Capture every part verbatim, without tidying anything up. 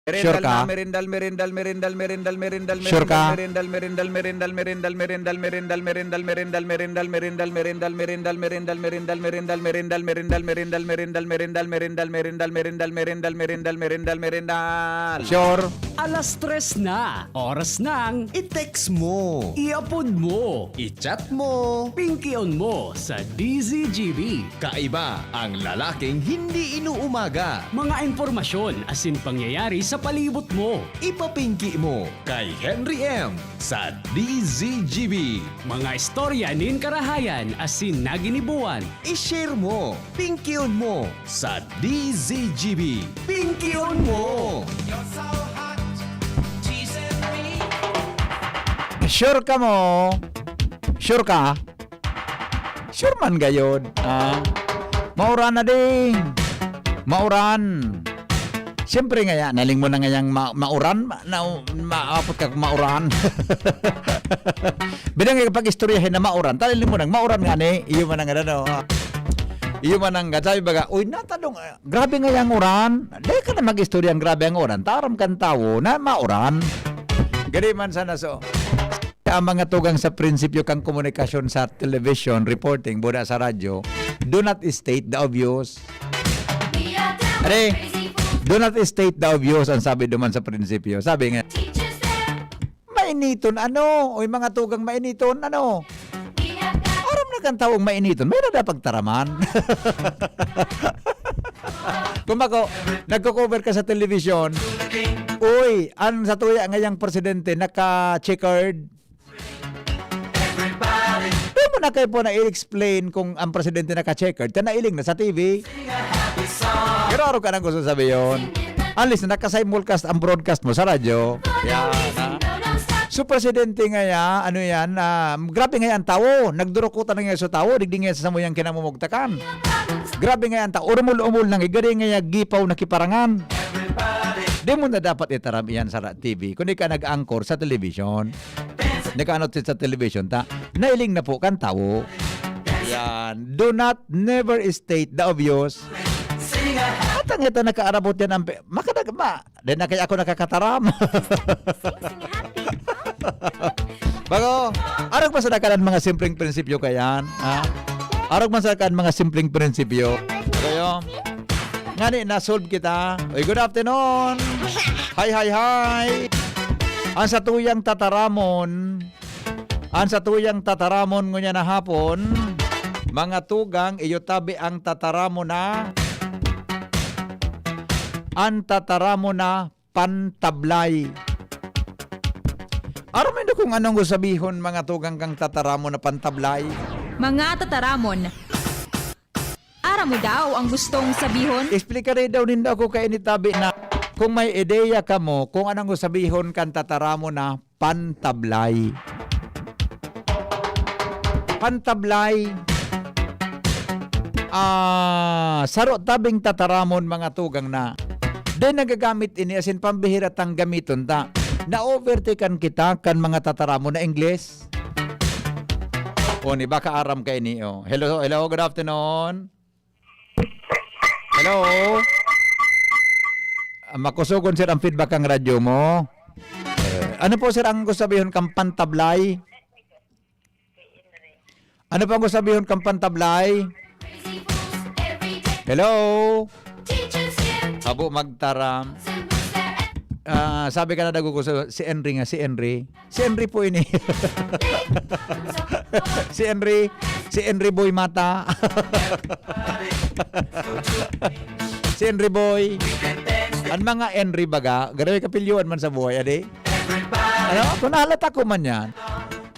Sure ka? Sure? Alas tres na, oras ng i-text mo, i-upload mo, i-chat mo, pingkion mo sa D Z G B. Kaiba ang lalaking hindi inuumaga. Mga impormasyon asin pangyayari sa palibot mo. Ipapingki mo kay Henry M sa D Z G B. Mga istorya nin karahayan asin naginibuan. I-share mo, pingkion mo sa D Z G B. Pingkion mo! Sure ka mo? Sure ka? Sure man gayod. Ah, mauran na ding. Mauran. Siyempre nga yan, naling mo na ngayang ma- mauran, ma- na, maapot ka kung mauran. Bilang yung pag-istoryahin na mauran, taling mo nang mauran nga ni, iyo man ang ano, ah. Iyo man ang sabi baga, uy, natanong, ah, grabe nga yung uran. Di ka na mag-istorya ang grabe ang uran. Taram kang tawo na mauran. Gani man sana so. Ang mga tugang sa prinsipyo kang komunikasyon sa television, reporting, buda sa radyo, do not state the obvious. Are, do not state the obvious, ang sabi duman sa prinsipyo. Sabi nga, mainiton ano? Oy, mga tugang mainiton ano? Aram na kan tawong mainiton, may na pagtaraman. Kung ako, nagko-cover ka sa television, uy, ang sa tuya ngayang presidente, naka-checkered. Di mo na kayo po na i-explain kung ang presidente naka-checkered, ta nailing na sa T V. Pero araw ka nang gusto sabihin. At least, naka-simulcast ang broadcast mo sa radyo. Yan, ha? So, presidente nga ya, ano yan, ah, grabe nga yan, tawo. Nagdurukutan na nga sa tawo, digdi nga sa samuyang kinamumugtakan. Grabe nga yan, tawo. Urumul-umul nang igari nga ya, gipaw na kiparangan. Di mo na dapat itaram iyan sa ra- T V, kundi ka nag-anchor sa television. Nag-ano sa television, ta? Nailing na po kan tawo. Yan. Do not never state the obvious. At ang ito nakaarabot yan ang pe- makadag ma. Di na kaya ako nakakataram. Bago, arog man sa nakalan mga simpleng prinsipyo kayan, ha? Arog man sa nakalan mga simpleng prinsipyo. Kayo? Ngani, na-solve kita. Uy, good afternoon. Hi, hi, hi. Ang satuyang tataramon, ang satuyang tataramon ngunyan na hapon, mga tugang, iyo tabi ang tataramon na, ang tataramon na pantablay. Aram nindo kung anong sabihon, mga tugang, kang tataramon na pantablay? Mga tataramon. Aram mo daw ang gustong sabihon? Explicaré daw nindo ako kay initabi na kung may ideya kamo kung anong sabihon kan tataramon na pantablay. Pantablay. Ah, saro tabing tataramon, mga tugang, na di nagagamit ini asin pambihira tang gamiton ta. Na-overtake kan kita kan mga tataramon na Ingles. O, ni baka aram ka ini, oh. Hello, hello, good afternoon. Hello? Ah, makusogon, sir, ang feedback ang radyo mo. Eh, ano po, sir, ang gusto sabihon kang pantablay? Ano po ang gusto sabihon kang pantablay? Hello? Habo magtaram. Ah, sabi ka na dago ko sa, si Henry nga, si Henry. Si Henry po ini. Si Henry, si Henry Boy Mata. Si Henry Boy. Ang mga Henry baga, garo may kapilyoan man sa buhay, adi? Ano? Kung nahalata ko man yan,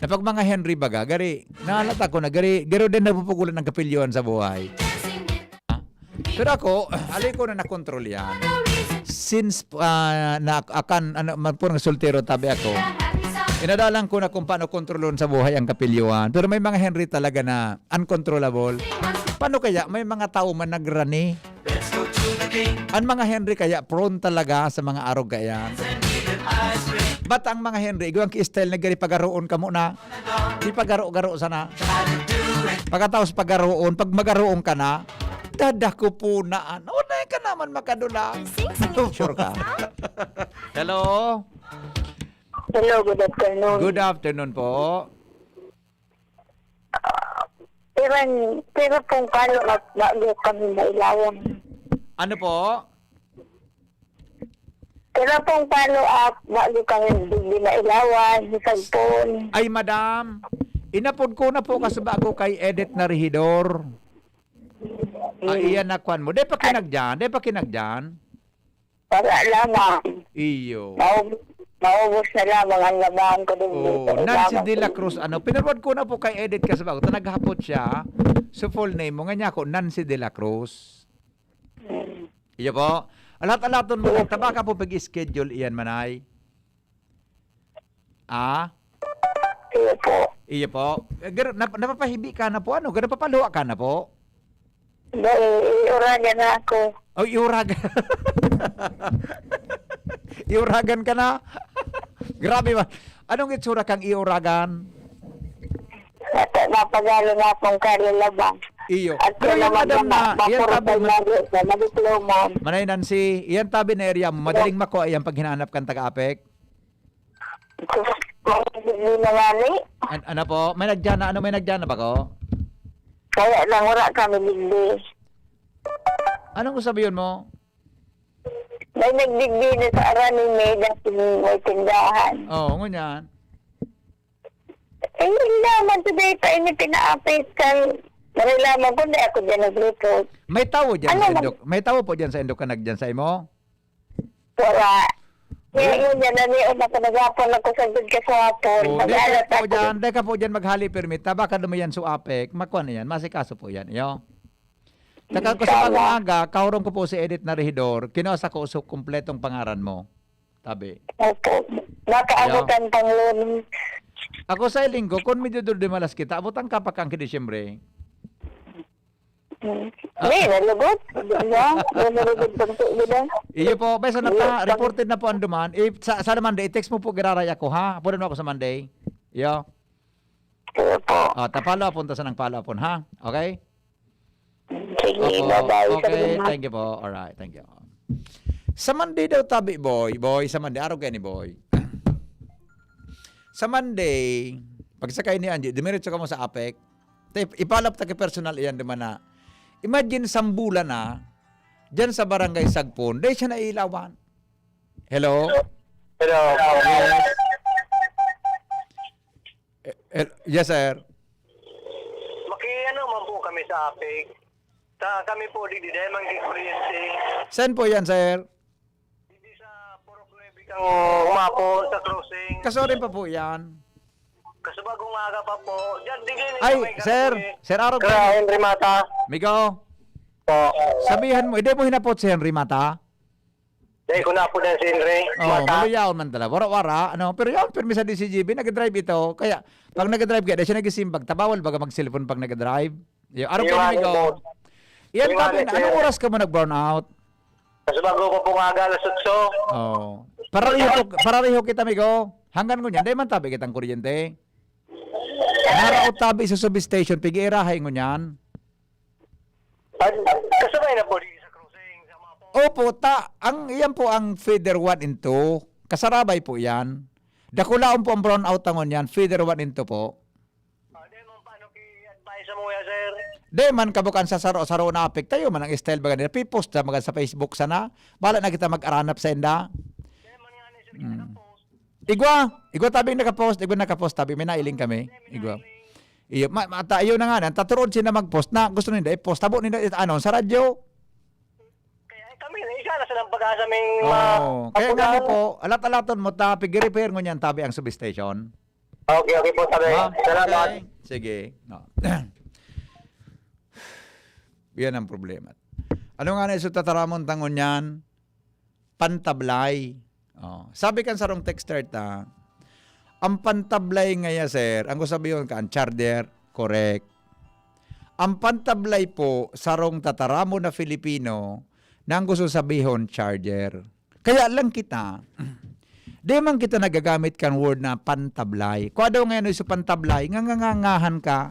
na pag mga Henry baga, gari, nahalata ko na, gari, garo din napupugulan ng kapilyoan sa buhay. Pero ako, ali ko na nakontrol yan. Since ah, na akan ano, man po nang soltero tabi ako, inadalan ko na kung paano kontrolon sa buhay ang kapilyoan. Pero may mga Henry talaga na uncontrollable. Paano kaya may mga tao man nagrani? Ang mga Henry kaya prone talaga sa mga arog kaya. Ba't ang mga Henry, igwang ki-style na gari pagaroon ka muna? Di pagaro-garo sana. Pagkatapos pagaroon, pag magaroon ka na, dadako po na, ano na ka naman makadulang? Sing, sing. Sure ka? Hello? Hello, good afternoon. Good afternoon po. Pero, pero pong follow-up, bago kami nailawan. Ano po? Pero pong follow-up, bago kami digdi nailawan, sa cellphone. Ay, madam, inapod ko na po kasi bago kay Edit na Rehidor. Ah, Mm. iyan na kwan mo. Di pa kinagyan, di pa kinagyan. Wala lamang. Iyo. Naub-, naubos na lamang ang labahan ko din Oo, dito. Nancy Lamang de la ko. Cruz, ano, pinarwad ko na po kay Edit kasi bago. Ta naghapot siya. So, full name mo. Nga niya ako, Nancy de la Cruz. Mm. Iyo po. Alat-alaton mo Iyo lang. Po. Tabaka po pag-schedule iyan, manay. Ah? Iyo po. Iyo po. Eh, gar-, nap-, napapahibi ka na po, ano? Gar-, napapaluha ka na po? Dahil iuragan na ako. Oh, iuragan. Iuragan ka na? Grabe ba? Anong itsura kang iuragan? Napa-, napagalo na akong kalalaban. Iyo. At Pero kaya yan, naman madam, na, na, yan mapuro tabi, tayo ma-, na, na, na diploma. Manay Nancy, yan tabi na area mo, madaling makuha yan pag hinahanap kang taga-apek? Hindi na nga ni. An-, ano po? May nagdyan na? Ano may nagdyan na ba ko? Kaya lang, wala kami digdi. Anong sabihin mo? May nagdigdi na sa Aranime, dati may tindahan. Oo, ngunyan. Eh, hindi naman today pa ini pinaapit kan narilaman ko, hindi ako dyan nag-report. May tawo dyan Ano sa mag- Indok? May tawo po dyan sa Indok ka nagdyan sa imo? Wala. Wala. Eh, yun yan, nanion ako, naghapon ako sa gud ka sa hapon. Oh, dahil Mag-alat ka po ako. Dyan, dahil ka po dyan maghali permit, tabaka dumayan sa apek, makuha na yan, masikaso po yan, iyo. Taka ko sa Inshallah. Bagong aga, kahurong ko po si Edit na Rehidor, kinuha sa ko sa kumpletong pangaran mo. Tabi. Opo. Nakaabutan Iyo. Pang Lunes. Ako sa linggo, kung medyo dur-, dumalas kita, abutan ka pa kang Disyembre. Hmm. Ah. Di, nalugod. Di ba? Di, nalugod pang tu-, di ba? Iyo po, basta Iyo, nata-, pang- reported na po ang duman. I-, sa, sa Monday, i-text mo po, giraray ako, ha? Apunan mo ako sa Monday. Iyo. Iyo po. Ah, ta-follow up, punta sa nang follow up, ha? Okay? Sige, Opo. Bye-bye. Okay, Salamat. Thank you po. Alright, thank you. Sa Monday daw, tabi, boy. Boy, sa Monday. Araw kayo ni boy. Sa Monday, pagsakay ni Angie, dumiretso ka mo sa apek. Te, ipalap ta kay personal iyan, di man na. Imagine, sambulan na, dyan sa barangay Sagpon, dahil siya nailawan. Hello? Hello. Yes. Eh, eh, yes, sir. Makiano man po kami sa apek. Sa kami po, di, di, dahil mang kuryente. Saan po yan, sir? Hindi sa Purok Nuebe kang umapo, sa crossing. Kaso rin pa po yan. Kaso bagong aga pa po. Diyan, di, di, Ay, may sir. Kami. Sir Arog Kaya Henry Mata. Migo. Po. Sabihan mo, hindi mo hinapot si Henry Mata? Dahil ko na po na si Henry. Oh, Mata. Maluyaw man talaga. Wara-wara, ano? Pero yan, pirmi sa D C G B, nag-drive ito. Kaya, pag nag-drive ka, dahil siya nagisimbag, tabawal baga mag-cellphone pag nag-drive? Yo, araw Yung ko, ano Migo. Po? Yan, Yung tabi ano, na, anong sir? Oras ka mo nag-brown out? Kasi bago pa po nga aga, alas otso. Oh. Parareho, parareho kita, Migo. Hanggang ngunyan, dahil man tabi kitang kuryente. Naraot tabi sa substation, pigi-irahay ngunyan. Pag, kasabay na po, di sa crossing, sa mga po. Opo, ta, ang, yan po ang feeder one and two. Kasarabay po yan. Dakulaon po ang brown out tangon yan, feeder one and two po. Ah, di man, paano ki-advise mo yan, sir? Di man, kabukan sa saro, saro na apik tayo, man ang style baga nila. Pipost na magad sa Facebook sana. Bala na kita mag-aranap sa inda. Di man nga ni, sir, Mm. Nakapost. Igwa, igwa tabi nakapost, igwa nakapost, tabi may nailing kami. Igwa. Iyo, ma, ma, ta, iyo na nga, nan, taturoon sila mag-post na gusto ninda i-post. Tabo ninda, ano, sa radyo. Kaya, eh, kami, isa na silang pag-asa, may mga Oo. Kaya kapunan. Gani po, alat-alaton mo, ta, pig-repair ngunyan, tabi ang substation. Okay, okay po, sabi. Ha? Salamat. Okay. Sige. No. Yan ang problema. Ano nga na iso tataramon tangon yan? Pantablay. Oh. Sabi kan sarong texter ta, ang pantablay ngaya, sir, ang gusto sabihon ka, ang charger, correct. Ang pantablay po, sarong tataramon na Filipino, na ang gusto sabihon, charger. Kaya lang kita, di man kita nagagamit kan word na pantablay. Kung daw ngayon sa pantablay, ngangangangahan ka.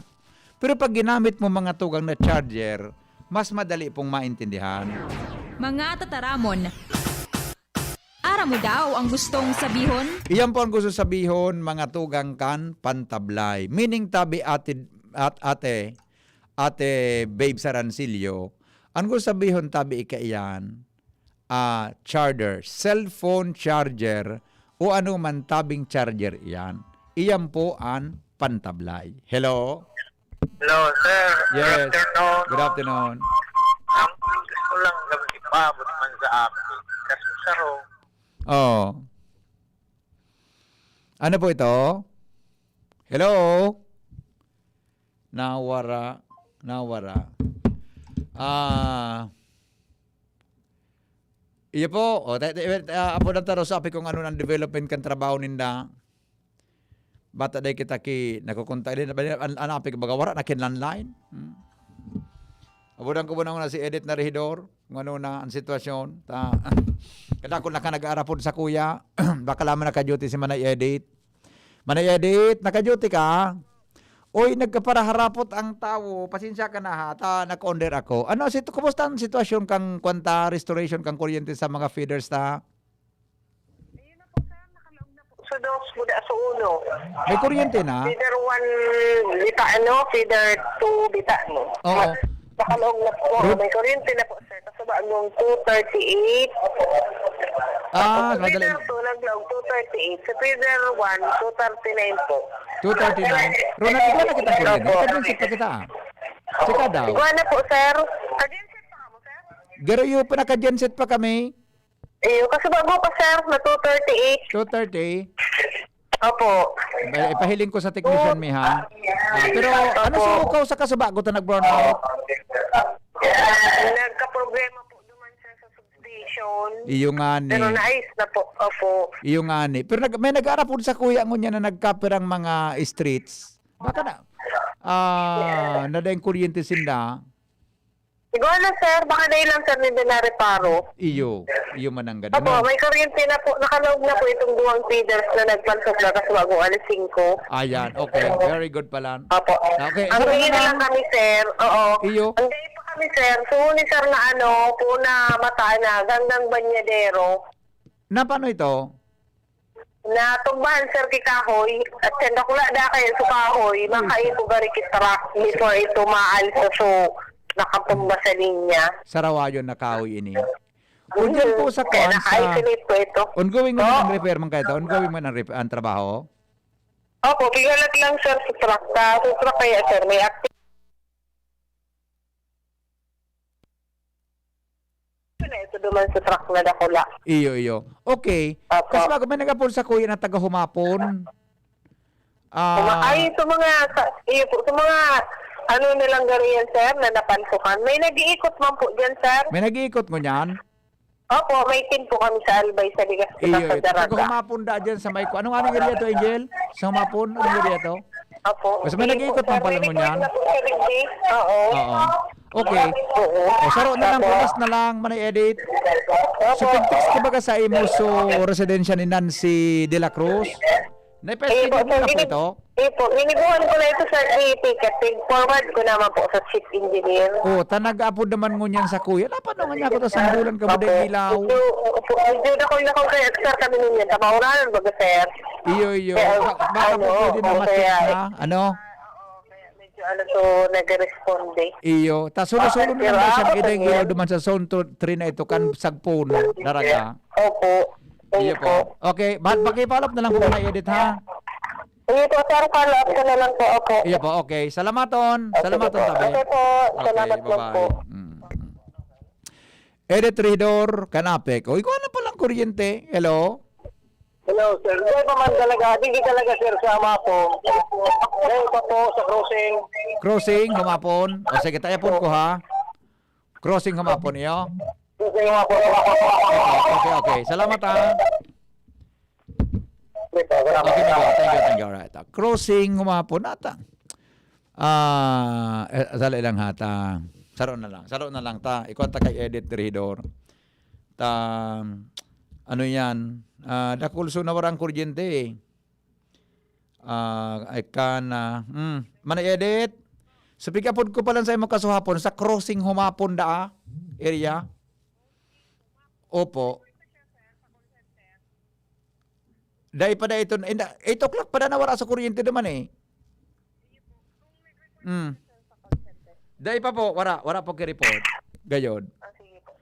Pero pag ginamit mo mga tugang na charger, mas madali pong maintindihan. Mga tataramon. Aram mo daw ang gustong sabihon? Iyan po ang gusto sabihon, mga tugang kan pantablay. Meaning, tabi, ate, at, ate, ate Babe Sarancillo, ang gusto sabihon, tabi, ika iyan, ah, charger, cellphone charger, o ano man tabing charger iyan. Iyan po ang pantablay. Hello? Hello, sir. Yes. Good afternoon. Good afternoon. Ang gusto lang gabos ipaabot man sa akin. Kasi, sir, oh. Oh. Ano po ito? Hello? Nawara. Nawara. Ah, iyo po. O, te-, te-, ah, apo na taro sa api kung ano ang development kan trabaho ninda. Bata day kita ki, nakukontak din, an, an, api, baga wara na kin landline. Hmm. Abudan ko muna na si Edit na Rehidor, kung ano na ang sitwasyon. Ta, kadakol na ka nag-aarapod sa kuya. Baka lamang naka-duty si Manay Edit. Manay Edit, naka-duty ka? Oy, nagkaparaharapot ang tawo. Pasensya ka na ha, ta nag-order ako. Ano, sit-, kumusta ang sitwasyon kang kwanta restoration kang kuryente sa mga feeders ta? Ayun na po, sir. Nakalaog na po. Sa dos, buda sa uno. May kuryente na? Feeder one, bita ano, feeder two, bita ano. Oo. Ma-, nakalaog na po. Rod- May kuryente na po, sir. Kaso ba, anong two thirty-eight? Ah, feeder magaling. Two, naglaog two thirty-eight. Sa feeder one, two thirty-nine po. Two thirty-nine. Ronald, ikaw na kita kuryente. Opo. Naka-genset pa kita, ah. Sika daw. Igual na po, sir. Ka-genset pa kamo, sir? Garo, yung pa, naka-genset pa kami. Iyo, kasi bago pa, sir, na two thirty-eight. Two thirty? Opo. Ba, ipahiling ko sa technician mi, ha? Ah, pero ano, opo, sa ukaw sa kasubago ta nag-brownout? Nagkaproblema po duman, sir, sa substation. Iyo nga ni. Pero naayos na po. Opo. Iyo nga ni. Pero nag-, may nag-aarapod sa kuya ngunyan na nagkapirang mga streets. Baka na, ah, na dahil kuryente sinda. Siguro na, sir, baka dahil lang, sir, hindi na reparo. Iyo, iyo man ang ganda, opo, no? May kuryente na po. Nakalaog na po itong duwang feeders na nagpansok na kasi bago alas singko. Ayan, okay. Very good pala. Opo. Okay, ang ano na lang kami, sir. Oo. Iyo. Ang day pa kami, sir. So, ni sir na ano, po na mata na, ganggang banyadero. Na paano ito? Natumbahan, sir, ki kahoy, at senda ko la da kayo sa kahoy, hmm, makaipo gari ki truck before ito maalis sa so, nakatumba sa linya. Sarawayon na kahoy ini. O, dyan po sa, hmm, kwan, sa naka-isolate po ito. Ongoing man ang repair man kayo, ongoing man ang rep-, ang trabaho? Opo, kigalag lang, sir, sa truck. Sa, sa truck kaya, sir, may active. Ito na, ito duman sa truck na dakula. Iyo, iyo. Okay. Opo. Kasi bago may nag-apod sa kuya na taga Humapon. Ah, ay, sa mga, sa, iyo po, sa mga, ano nilang gari yan, sir, na napansukan. May nag-iikot man po dyan, sir. May nag-iikot ngunyan? Opo, may team po kami sa Albay, sa Legazpi, iyo, sa iyo. Daraga. Taga Humapon da dyan sa may, anong, anong area to, Angel? Sa Humapon? Anong area to? Opo. Mas may nag-iikot man pala ngunyan. Hindi po, sir. May record na po sa Rigby. Oo. Oo. Okay. Oo. O, saro na lang, opo, bukas na lang, Manay Edit. Opo. So, pag-text ka baga sa imo, so, residensya ni Nancy de la Cruz? Naipestig mo na po ito? Ayun po, sir. Gini-, ayun po, ginibuhan ko na ito, sir, di ticket. Pig-forward ko naman po sa chief engineer. Oh, ta nag-apod naman ngunyan sa kuya. Dapat naman niya ako, tas ang bulan ka, opo, buday ilaw. Medyo, opo, medyo dakul-dakul kaya, sir, kami ninyo. Tamauranan baga, sir. Iyo, iyo. Kaya, ba-, baka ano, po pwede na, opo, ma-check kaya na, ano? Medyo ano to, nagresponde. Iyo. Ta solo-solo na lang daw siya, ideng ilaw duman sa zone two, three na ito, kan sagpon, daraga. Opo. Iyo po. Okay, ba-, paki-follow up na lang po na, Edit, ha? Iyo po, sir, follow up ko na lang po. Opo. Iyo po, okay. Salamaton. Salamaton, tabi. Okay po. Salamat lang po. Okay, bye-bye. Mm. Edit Ridor, Kanapek. O, ikaw na palang kuryente. Hello? Hello, sir. Hindi pa man talaga, hindi talaga, sir, sa Amapo. Dahil pa po sa crossing. Crossing, Humapon. O, sige, tayo po ko, ha? Crossing, Humapon, iyo? Crossing, Amapo. Okay, okay, okay. Salamat, ha? Okay po, salamat. Okay, thank you, thank you, thank you. Alright. Crossing, Humapon, ata. Ah, eh, sali lang, ha, ta. Saro na lang, saro na lang, ta. Ikuha ta kay Edit Ridor. Ta, ano yan? Ah, dakul so nawara ang kuryente, eh. Ah, ay ka na. Hmm. Manay Edit, so, pig-apod ko pa lang sa imo kasuhapon, sa crossing Humapon daa, area. Opo. Dai pa, dai iton, inda, eight o'clock pa na nawara sa kuryente duman, eh. Hmm. Dai pa po, wara, wara po ki-report. Gayod. Ah, sige po.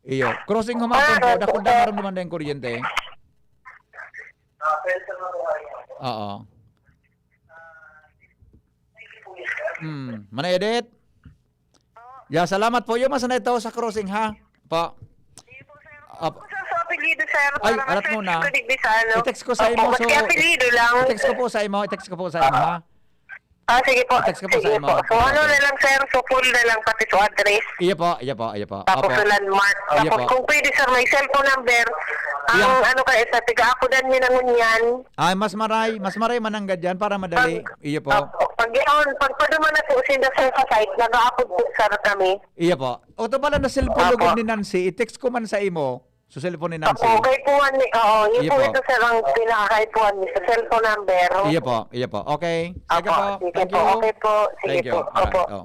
Iyo. Crossing humapon po, Ah, dakul na sir. Maramdaman na yung kuryente. Oo. Hmm. Mana edit? Ya, salamat po. Yung mas na ito sa crossing, ha? Po. Sige po, sir. Opo. Ano po, sir, sa apelyido, sir? Ay, Para alat ma-search muna. Ko digdi sa ano. I-text ko sa Opo, imo, basta so, apelyido lang. I-text ko po sa imo, i-text ko po sa imo, ha? Ah, sige po. I-text ko po sa Sige imo. po. So, ano na lang, sir? So, full na lang, pati so address. Iya po, iya po, iya po. Tapos Opo. So, landmark. Iya Tapos, po. Kung pwede, sir, may cellphone number. Ang Iya. Ano kayo, sa tiga-akodan niyo na ngunyan. Ay, mas maray, mas maray mananggad yan para madali. Pag, Iyo po. Opo. Pag yaon, pag paduman na po sinda, sir, sa site, nag-aapod po, sir, kami. Iya po. O, to pala na cellphone Opo. Lugod ni Nancy, i-text ko man sa imo. Sa cellphone ni Nancy. Opo, kay po, ano, oo, yun Iya po po. Ito, sir, ang pinakakaipuhan niyo sa cellphone number. Iya po, iya po. Okay. Sige Opo, po. sige Thank po. You. Okay po. Sige Thank you. po. Alright. Opo. Oh.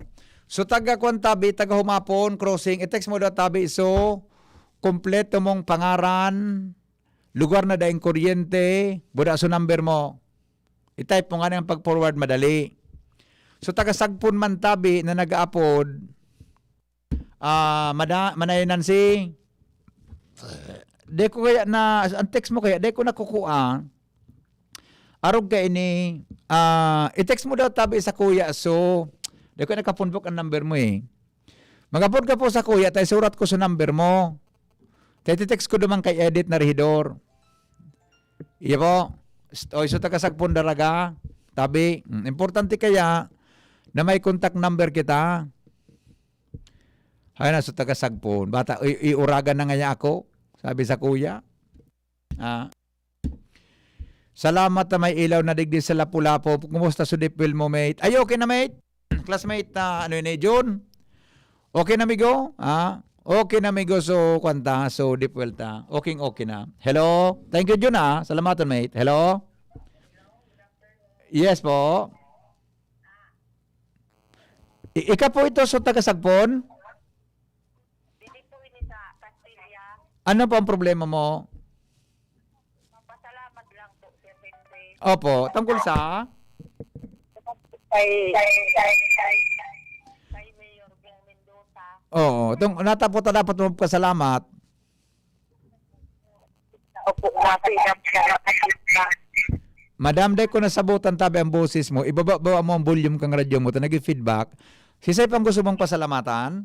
So, taga kwan tabi, taga Humapon, crossing, i-text mo daw tabi, so, kompleto mong pangaran, lugar na daing kuryente, buda so number mo. I-type mo nga nang pag-forward madali. So, taga Sagpon man tabi na nag-aapod, ah, mada-, manayon si, di ko kaya na, ang text mo kaya, di ko nakukua. Arog ka ini, ah, i-text mo daw tabi sa kuya, so, di ko nakapunbok ang number mo eh. Magapod ka po sa kuya, tay surat ko sa number mo. Tay titext ko duman kay Edit na rehidor. Iya po. St-, oy, so taga Sagpon Daraga. Tabi, mm, importante kaya na may contact number kita. Hay na, so taga Sagpon. Bata, i-, iuragan na ngaya ako, sabi sa kuya. Ah. Salamat na may ilaw na digdi sa Lapu-Lapu. Kumusta so deep well mo, mate? Ay, okay na, mate. Classmate na, ano yun eh, Jun? Okay na, migo? Ah? Okay na, migo. So, kwan ta. So, deep well ta. Okay, okay na. Hello? Thank you, Jun, ah. Salamaton, mate. Hello? Yes po. I-, ika po ito, so taga Sagpon? Dili po ini sa Castilla. Ano po ang problema mo? Magpasalamat lang po, Sir Henry. Opo, tungkol sa? Kay, kay, kay, kay, kay Mayor Bong Mendoza. Oo, tung-, nata po ta dapat magpasalamat. Opo, dati lang siya. Madam, dai ko nasabotan tabi ang boses mo. Ibaba-baba mo ang volume kang radyo mo, ta nag-feedback. Sisay pang gusto mong pasalamatan?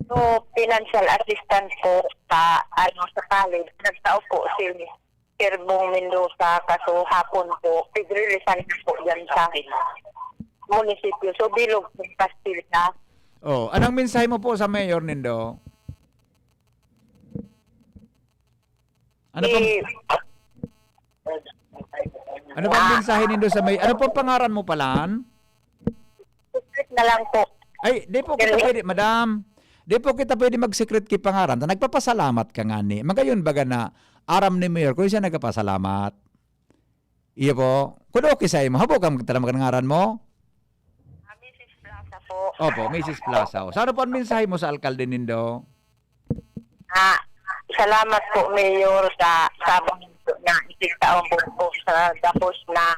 So, financial assistance po sa, ano, sa college. Nagtao po si Sir Bong Mendoza, kaso hapon po, pigre-resign na po yan sa munisipyo. So, bilog po, Castilla. Oh, anong mensahe mo po sa mayor nindo? Ano pang, Eh, ano pang ah, mensahe nindo sa may, ano pang pangaran mo palan? Secret na lang po. Ay, di po kita Pero pwede, madam. Di po kita pwede mag-secret ki pangaran. Ta nagpapasalamat ka nga ni. Magayon baga na aram ni Mayor kung siya nagpapasalamat. Iyo po. Kung okay sa imo, habo ka magtaram ka ng ngaran mo? Ah, Missus Plaza po. Opo, Missus Plaza. O, sa ano po ang mensahe mo sa alkalde nindo? Ah, salamat po, Mayor, sa tabang na isigtaon po, po sa gabos na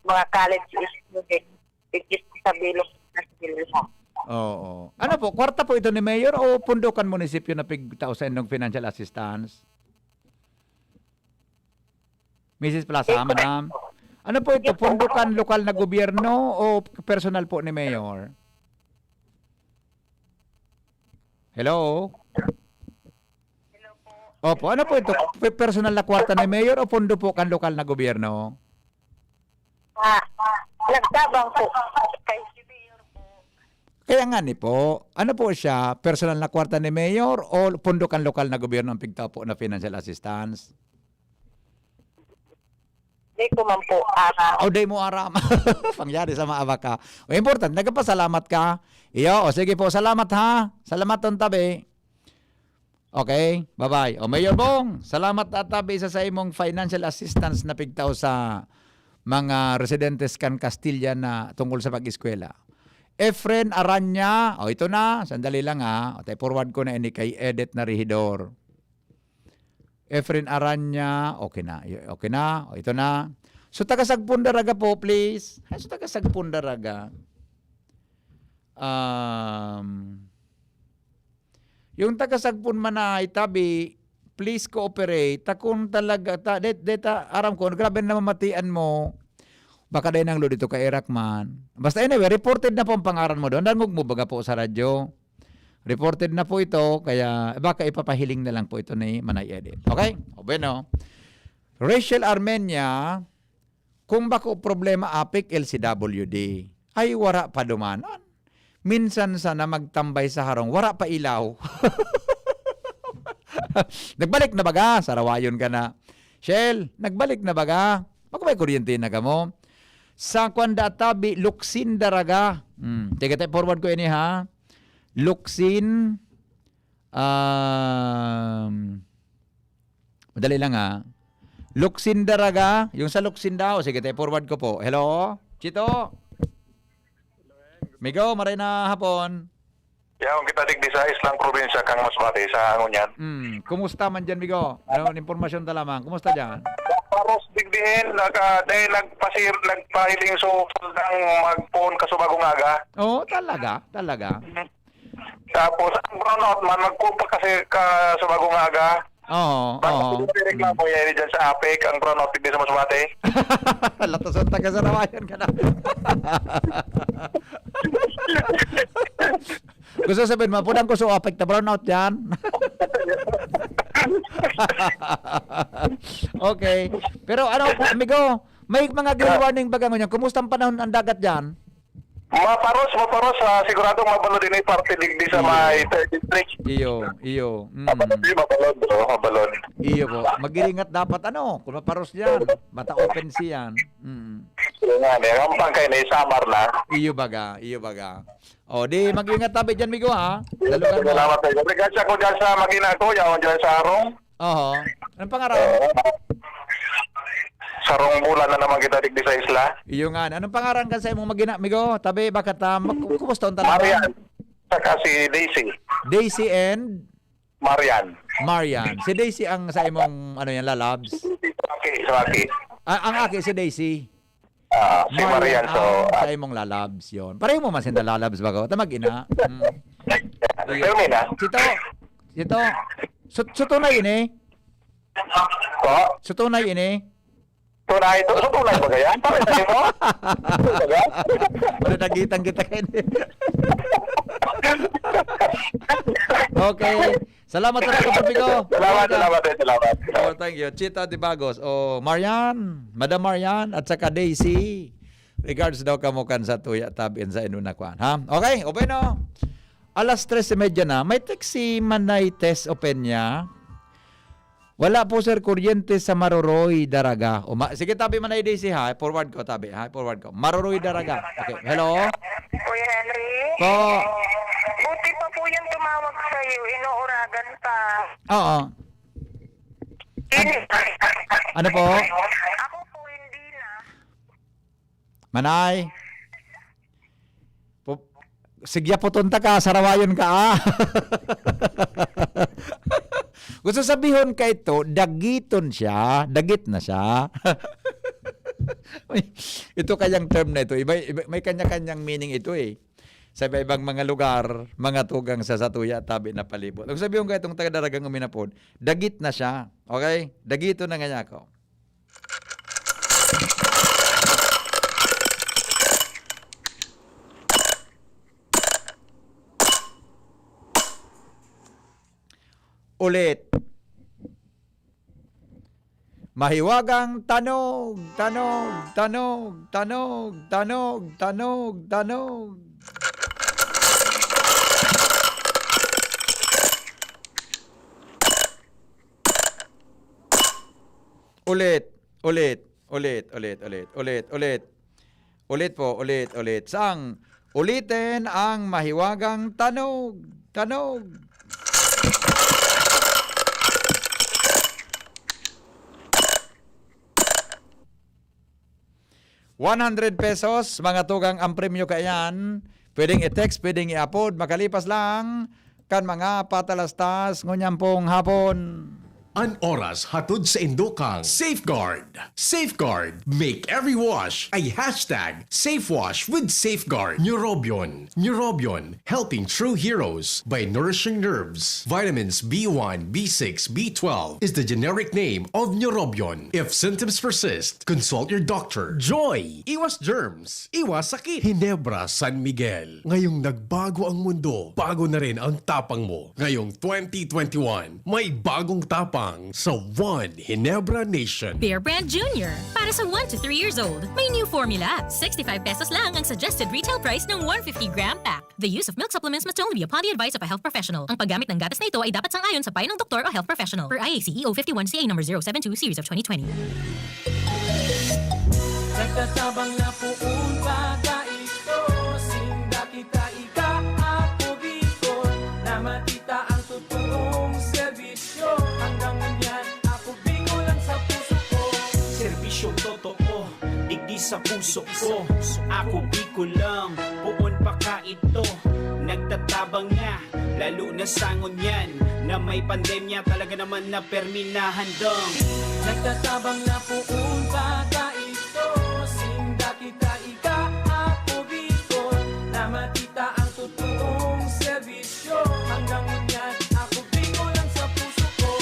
mga college student, which is sa bilog na sila. Oo. Ano po, kwarta po ito ni Mayor o pundo kan munisipyo na pigtao sa indong financial assistance? Missus Plaza, Yes, madam. Ano po ito? Yes, po. Pundo kan lokal na gobyerno o personal po ni Mayor? Hello? Opo, ano po ito? Pe-, personal na kwarta ni Mayor o pundo po kan lokal na gobyerno? Ah, nagtabang po kay Mayor po. Kaya nga ni po, ano po siya, personal na kwarta ni Mayor o pundo kan lokal na gobyerno ang pigtao po na financial assistance? Di ko man po aram. O, di mo aram. Pangyari sa maabak ka. O, important, nagpasalamat ka. Iyo, o sige po, salamat ha. Salamat ton tabi. Okay, bye-bye. O, Mayor Bong, salamat at tabi sa, sa imong financial assistance na pigtao sa mga residentes kan Castilla na tungkol sa pag-eskwela. Efren Aranya, o ito na, sandali lang ha. O, tayo forward ko na ini kay Edit na Rehidor. Efren Aranya, okay na. Y-, okay na. O, ito na. So, taga Sagpon Daraga po, please. Ay, so, taga Sagpon Daraga. Um, yung taga Sagpon man ay tabi, please cooperate. Ta kung talaga, ta, de, de, ta, aram ko, grabe na mamatian mo. Baka dahil nang dito ka Irak man. Basta anyway, reported na po ang pangaran mo doon. Dangog mo baga po sa radyo. Reported na po ito, kaya baka ipapahiling na lang po ito ni Manay Edit. Okay? O bueno. Rachel Armenia, kung bako problema apik L C W D, ay wara pa dumanon. Minsan sana magtambay sa harong, wara pa ilaw. Nagbalik na baga? Sarawayon ka na. Shell, nagbalik na baga? Bako may kuryente na kamo? Sa Kwanda Tabi, Luksin Daraga. Hmm. Tiga tayo forward ko ini ha. Luksin, um, madali lang ha. Luksin Daraga, yung sa Luksin daw. Sige, tayo forward ko po. Hello? Chito? Migo, maray na hapon. Yaon kita digdi sa Islang Probinsya, kang Masbate, sa Angonyan. Hmm, kumusta man dyan, Migo? Ano, impormasyon ta lamang. Kumusta dyan? Paros digdiin, naka, dahil nagpasir, nagpahiling so, nang magpoon ka sa bagong aga. Oo, talaga, talaga. Tapos, ang brownout man, magkupa kasi ka sa bagong aga. Oo, Bakit oo. Reklamo yan dyan sa apik, ang brownout, hindi sa Masbate. Latoson taga Sarawayan ka na. Gusto sabihin, mapunan ko sa apik na brownout yan. Okay. Pero ano, amigo, may mga green warning ba ganyan? Kumusta ang panahon ang dagat dyan? Maparos, maparos. Ah, siguradong mabalod ini parte digdi sa Iyo. May third district. Iyo, iyo. Mm. Mabalod, di mabalod, bro. Mabalod. Iyo po. Mag-iringat dapat, ano, kung maparos yan. Bata open sea yan. Mm. Yung nga, eh, ang pangkay na isamar na. Iyo baga, iyo baga. O, di mag-ingat tabi dyan, Migo, ha? Lalo ka mo. Salamat sa iyo. Regards ako dyan sa mag-ina ko, yaon dyan sa Arong. Oho. Anong pangaran? Oo. Sarong bulan na naman kita digdi sa isla. Iyo nga. Anong pangaran ka sa imong magina, amigo? Tabi, baka ta, mak-, kumusta ang talaga? Marian. Saka si Daisy. Daisy and? Marian. Marian. Si Daisy ang sa imong, ano yan, lalabs? Sa aki, sa aki. Ah, ang aki si Daisy. Ah, si Marian, Marian so, ang ah, sa imong lalabs yon. Pareho mo man sinda lalabs bago. Ta mag-ina. Mm. Pero may na. Sito. Sito. Sut-, sutunay ini. Po? Sutunay ini. Tunay to. Sutunay ba kaya? Bakit tayo mo? Ano ba kaya? Wala nagitang kita kayo. Okay. Salamat sa pagkapag-, Migo. Salamat, salamat, eh, salamat. Oh, thank you. Chita de Bagos. Oh, Marian, Madam Marian, at saka Daisy. Regards daw kamo kan sa tuya, tabi, sa inuna kwan, ha? Okay, o bueno. Alas tres y media na. May text si Manay Tess Opeña. Wala po, sir, kuryente sa Maroroy, Daraga. O, ma-, sige, tabi, Manay Daisy, ha? Forward ko, tabi, ha? Forward ko. Maroroy, Daraga. Okay, hello? Kuya Henry? Po. Buti pa po yung tumawag sa'yo, inuuragan pa. Oo. Hindi. Ano po? Ako po, hindi na. Manay. Pu-, sigya puton ta ka, sarawayon ka, ah. Gusto sabihon ka ito, dagiton siya, dagit na siya. Ito kayang term na ito, iba, iba, may kanya-kanyang meaning ito eh. Sa iba-ibang mga lugar, mga tugang sa satuya, tabi na palibot. Ang sabi ko nga itong taga Daragang Uminapod, dagit na siya. Okay? Dagito na nga niya ako. Ulit. Mahiwagang tanog, tanog, tanog, tanog, tanog, tanog, tanog. Ulit, ulit, ulit, ulit, ulit, ulit, ulit. Ulit po, ulit, ulit. Saang ulitin ang mahiwagang tanog, tanog. One hundred pesos, mga tugang, ang premyo kaiyan. Pwedeng i-text, pwedeng i-upload. Makalipas lang kan mga patalastas ngunyan pong hapon. An oras hatod sa indokang Safeguard. Safeguard. Make every wash a hashtag safe wash with Safeguard. Neurobion. Neurobion. Helping true heroes by nourishing nerves. Vitamins B one, B six, B twelve is the generic name of Neurobion. If symptoms persist, consult your doctor. Joy! Iwas germs, iwas sakit. Ginebra San Miguel. Ngayong nagbago ang mundo, bago na rin ang tapang mo. Ngayong twenty twenty-one, may bagong tapang sa One Ginebra Nation. Bear Brand Junior. Para sa one to three years old, may new formula. Sixty-five pesos lang ang suggested retail price ng one fifty gram pack. The use of milk supplements must only be upon the advice of a health professional. Ang paggamit ng gatas na ito ay dapat sang-ayon sa payo ng doktor o health professional. Per I A C E O fifty-one C A number zero seven two series of twenty twenty. Nagtatabang na poon pa ta ito. Sinda kita ika, Apo Bicol, na makita ang totoong serbisyo. Hanggang ngunyan, Apo Bicol lang sa puso ko. Serbisyong totoo, digdi sa puso ko. Ako Bicol lang, poon pa ka ito. Nagtatabang na, lalo na sa ngunyan na may pandemya, talaga naman na permi na handang. Nagtatabang na poon pa ta ito. Sinda kita ika, Apo Bicol, na makita ang totoong serbisyo. Hanggang ngunyan, Apo Bicol lang sa puso ko.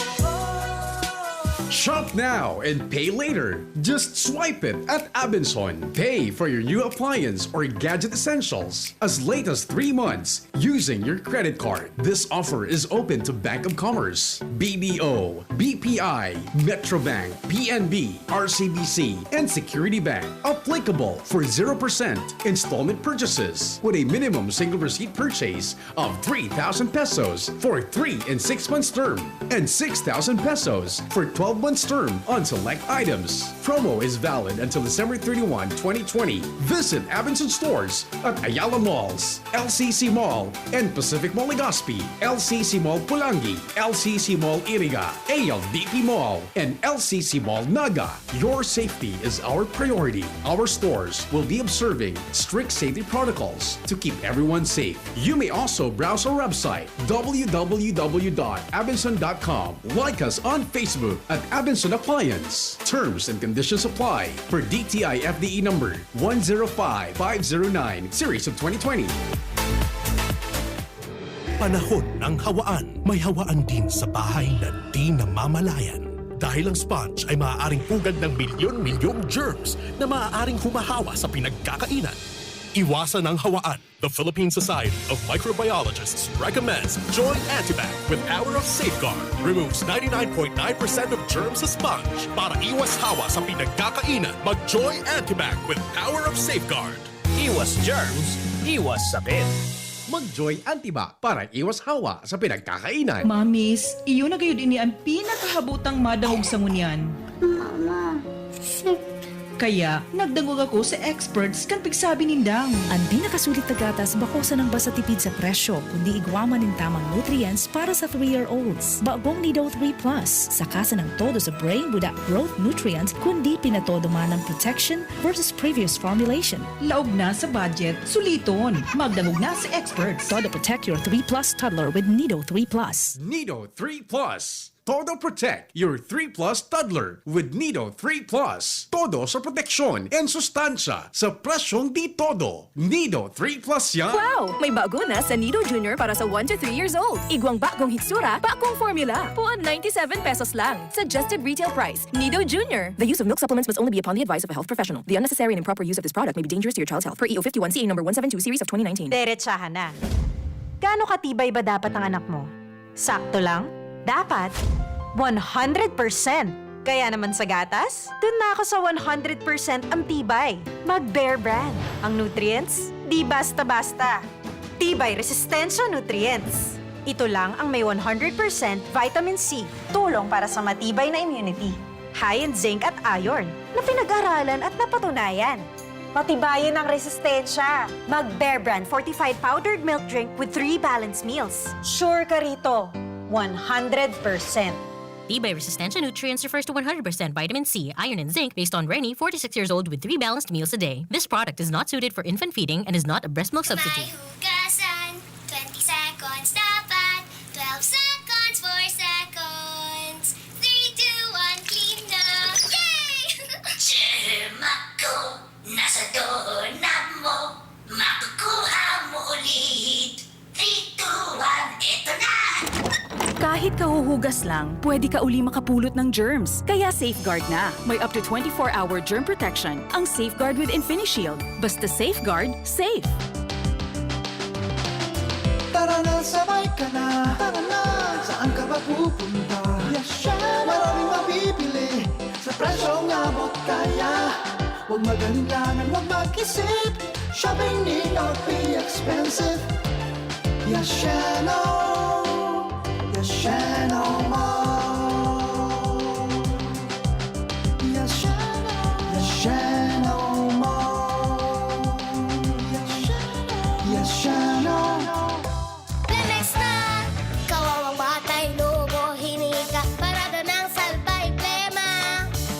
Shop now and pay later. Just swipe it at Abenson. Pay for your new appliance or gadget essentials as late as three months using your credit card. This offer is open to Bank of Commerce, B D O, B P I, Metrobank, P N B, R C B C, and Security Bank. Applicable for zero percent installment purchases with a minimum single receipt purchase of three thousand pesos for three and six months term and six thousand pesos for twelve months term on select items. Promo is valid until December thirty-one, twenty twenty. Visit Abenson stores at Ayala Malls, L C C Mall, and Pacific Mall Legazpi, L C C Mall Pulangi, L C C Mall Iriga, A L D P Mall, and L C C Mall Naga. Your safety is our priority. Our stores will be observing strict safety protocols to keep everyone safe. You may also browse our website, w w w dot abenson dot com. Like us on Facebook at Abenson Appliance. Terms and conditions apply for D T I F D E number one zero five five zero nine, series of twenty twenty. Panahon ng hawaan. May hawaan din sa bahay na di namamalayan. Dahil ang sponge ay maaaring pugad ng milyon-milyong germs na maaaring humahawa sa pinagkakainan. Iwasan ang hawaan. The Philippine Society of Microbiologists recommends Joy Antibac with Power of Safeguard. Removes ninety-nine point nine percent of germs sa sponge. Para iwas hawa sa pinagkakainan, mag Joy Antibac with Power of Safeguard. Iwas germs, iwas sakit. Mag-Joy Antibac para iwas hawa sa pinagkakainan. Mamis, iyo na gayud ini an pinakahabotang madangog sa ngunyan. Mama, sick. Kaya, nagdangog ako sa experts kan pigsabi nindang. An pinakasulit na gatas bako sanang basta tipid sa presyo, kundi igwa man nin tamang nutrients para sa three-year-olds. Bagong Nido three Plus, saka sanang todo sa brain buda growth nutrients, kundi pinatodo man ang protection versus previous formulation. Laog na sa budget, suliton. Magdangog na sa experts. Todo protect your three plus toddler with Nido three Plus. Nido three Plus. Todo protect your three plus toddler with Nido three Plus. Todo sa proteksyon and sustansya sa presyong di todo. Nido three Plus yan. Wow! May bago na sa Nido Junior para sa one to three years old. Igwang bagong hitsura, bagong formula. Puon ninety-seven pesos lang. Suggested retail price. Nido Junior. The use of milk supplements must only be upon the advice of a health professional. The unnecessary and improper use of this product may be dangerous to your child's health. Per E O fifty-one C A number one seven two series of twenty nineteen. Derechahan na. Gaano katibay ba dapat ang anak mo? Sakto lang? Dapat? One hundred percent! Kaya naman sa gatas, dun na ako sa one hundred percent ang tibay. Mag Bear Brand. Ang nutrients, di basta-basta. Tibay Resistensya Nutrients. Ito lang ang may one hundred percent vitamin C. Tulong para sa matibay na immunity. High in zinc at iron na pinag-aralan at napatunayan. Patibayin ang resistensya. Mag Bear Brand fortified powdered milk drink with three balanced meals. Sure ka rito, one hundred percent. Tibay Resistensya Nutrients refers to one hundred percent vitamin C, iron, and zinc based on Reni, forty-six years old with three balanced meals a day. This product is not suited for infant feeding and is not a breast milk substitute. Hugasan, twenty seconds dapat, twelve seconds, four seconds, Kahit kahuhugas lang, pwede ka uli makapulot ng germs. Kaya Safeguard na. May up to twenty-four hour germ protection ang Safeguard with InfiniShield. Basta Safeguard, safe. Tara na, sabay ka na. Tara na, saan ka ba pupunta? Yasha! Maraming mabibili sa presyong abot kaya. Huwag mag-alinlangan, huwag mag-isip. Shopping need not be expensive. Yashano! Yashano Mall! Yashano! Yashano Mall! Yashano! Yashano! Plemex na! Kawawang batay, lobo, hinika, parada ng salbay, plema.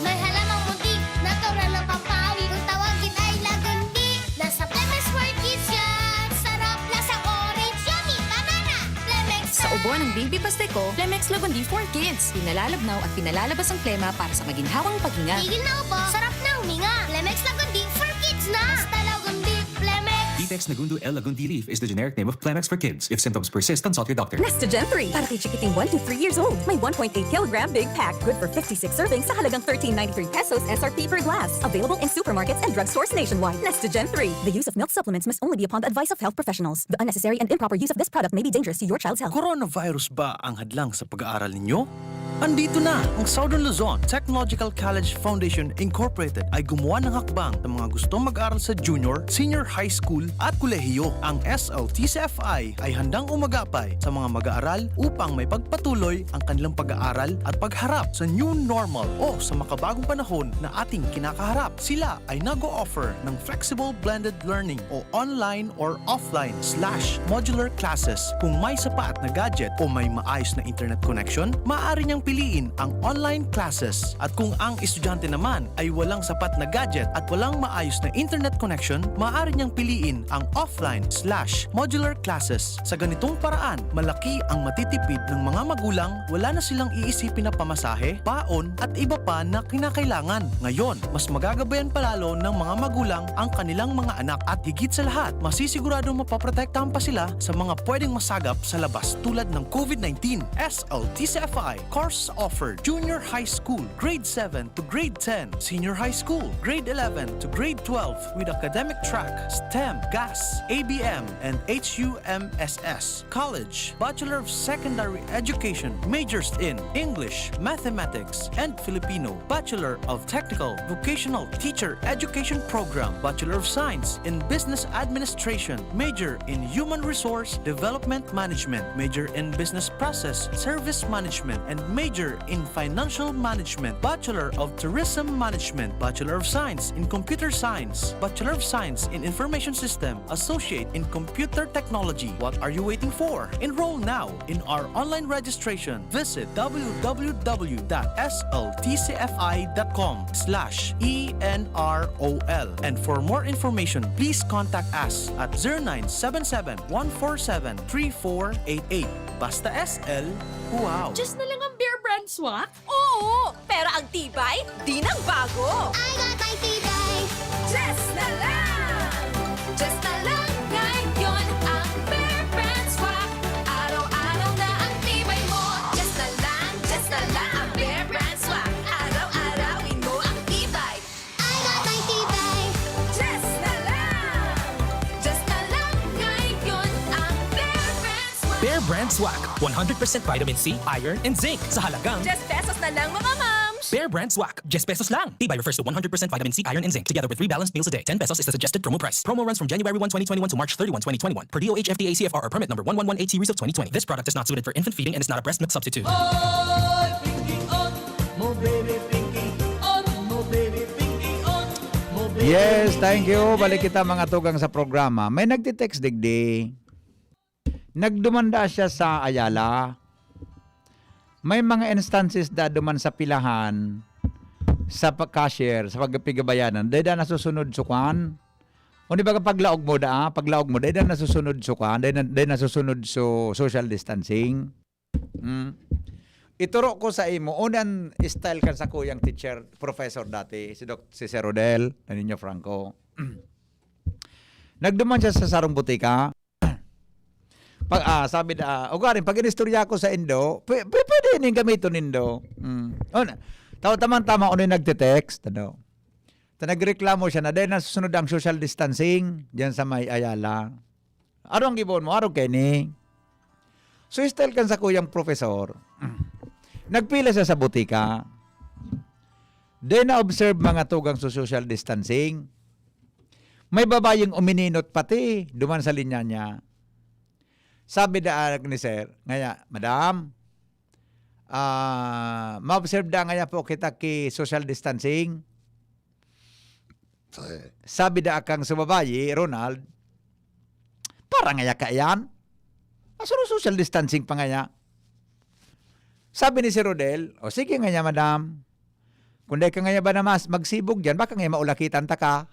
May halamang muntik, natural na pampawi, kung tawagin ay lagundi. Nasa Plemex for Kids yan! Sarap, lasang orange, yummy, banana! Plemex Sa ubo ng Bimbi Pasteco, Plemex Lagundi for Kids. Pinalalabnaw at pinalalabas ang plema para sa maginhawang paghinga. Tigil na ubo, sarap na huminga. Plemex Lagundi for Kids na! Basta Lagundi, Plemex! Bimbi-X Nagundo L Lagundi Leaf is the generic name of Plemex for kids. If symptoms persist, consult your doctor. Nestogen three para kay chikiting one to three years old. May one point eight kilogram big pack, good for fifty-six servings sa halagang thirteen ninety-three pesos S R P per glass. Available in supermarkets and drugstores nationwide. Nestogen three. The use of milk supplements must only be upon the advice of health professionals. The unnecessary and improper use of this product may be dangerous to your child's health. Coronavirus ba ang hadlang sa pag-aaral ninyo? Andito na! Ang Southern Luzon Technological College Foundation Incorporated ay gumawa ng hakbang sa mga gustong mag-aral sa junior, senior high school at kolehiyo. Ang S L T C F I ay handang umagapay sa mga mag-aaral upang maipagpatuloy ang kanilang pag-aaral at pagharap sa new normal o sa makabagong panahon na ating kinakaharap. Sila ay nag-o-offer ng flexible blended learning o online or offline slash modular classes. Kung may sapat na gadget o may maayos na internet connection, maaari niyang piliin ang online classes. At kung ang estudyante naman ay walang sapat na gadget at walang maayos na internet connection, maaari niyang piliin ang offline slash modular classes. Sa ganitong paraan, malaki ang matitipid ng mga magulang, wala na silang iisipin na pamasahe, baon at iba pa na kinakailangan. Ngayon, mas magagabayan pa lalo ng mga magulang ang kanilang mga anak at higit sa lahat, masisiguradong mapoprotektahan pa sila sa mga pwedeng masagap sa labas tulad ng COVID nineteen. S L T C F I course offered: Junior High School, Grade seven to Grade ten, Senior High School, Grade eleven to Grade twelve with academic track, STEM, GAS, A B M, and H U M S S. College, Bachelor of Secondary Education, majors in English, Mathematics, and Filipino, Bachelor of Technical Vocational Teacher Education Program, Bachelor of Science in Business Administration, major in Human Resource Development Management, major in Business Process Service Management, and major in Financial Management, Bachelor of Tourism Management, Bachelor of Science in Computer Science, Bachelor of Science in Information System, Associate in Computer Technology. What are you waiting for? Enroll now in our online registration. Visit w w w dot s l t c f i dot com slash e n r o l. And for more information, please contact us at zero nine seven seven, one four seven, three four eight eight. Basta S L, wow! Diyos na lang ang Bear Brand Swak? Oo! Pero ang tibay, di nagbago! I got my tibay! Diyos na lang! Diyos na lang! Ngayon ang Bear Brand Swak! Araw-araw na ang tibay mo! Diyos na lang! Diyos na lang ang Bear Brand Swak! Araw-arawin mo ang tibay! I got my tibay! Diyos na lang! Diyos na lang! Ngayon ang Bear Brand Swak! Bear Brand Swak, one hundred percent vitamin C, iron, and zinc sa halagang Diyes pesos na lang, mga mams! Bear Brand Swak, diyes pesos lang. Tibay refers to one hundred percent vitamin C, iron, and zinc together with three balanced meals a day. Ten pesos is the suggested promo price. Promo runs from January one, twenty twenty-one to March thirty-one, twenty twenty-one, per D O H F D A C F R or permit number one one one eight series of twenty twenty. This product is not suited for infant feeding and is not a breast milk substitute. Yes, thank you. Balik kita, mga tugang, sa programa. May nagtitext digdi. Nagduman daa siya sa Ayala. May mga instances daa duman sa pilahan, sa pa-, cashier, sa pagpigabayanan. Dai daa nasusunod sa kwan. O di ba, paglaog mo daa, paglaog mo, dai daa nasusunod sa kwan, dai na, dai nasusunod sa social distancing. Mm. Ituro ko sa imo, unan style kan sakuyang teacher, professor dati, si Doc, si Sir Rodel, na ninyo Franco. Nagduman siya sa sarong butika. Pag, ah, sabi na, ah, ugaring, pag inistorya ko sa indo, pwe-, pwe-, pwede ning gamiton nindo. Mm. Oh, na, taw-, tamang-tama, ano yung nagte-text, ano? Ta nagreklamo siya na dahil nasusunod ang social distancing diyan sa may Ayala. Arong gibon mo, arong kini. So, style kan sa kuyang professor. Nagpila siya sa butika. Then, na-observe mga tugang sa social distancing. May babayeng umininot pati duman sa linya niya. Sabi da ni sir, ngaya, "Madam, ah, ma-observe da ngaya po kita ki social distancing." Sabi da kang sa babayi, "Ronald, para ngaya ka iyan? Asuro social distancing pa ngaya?" Sabi ni si Rodel, "O sige ngaya, madam. Kung dai ka ngaya ba na mas magsibog diyan, baka ngaya maulakitan ta ka."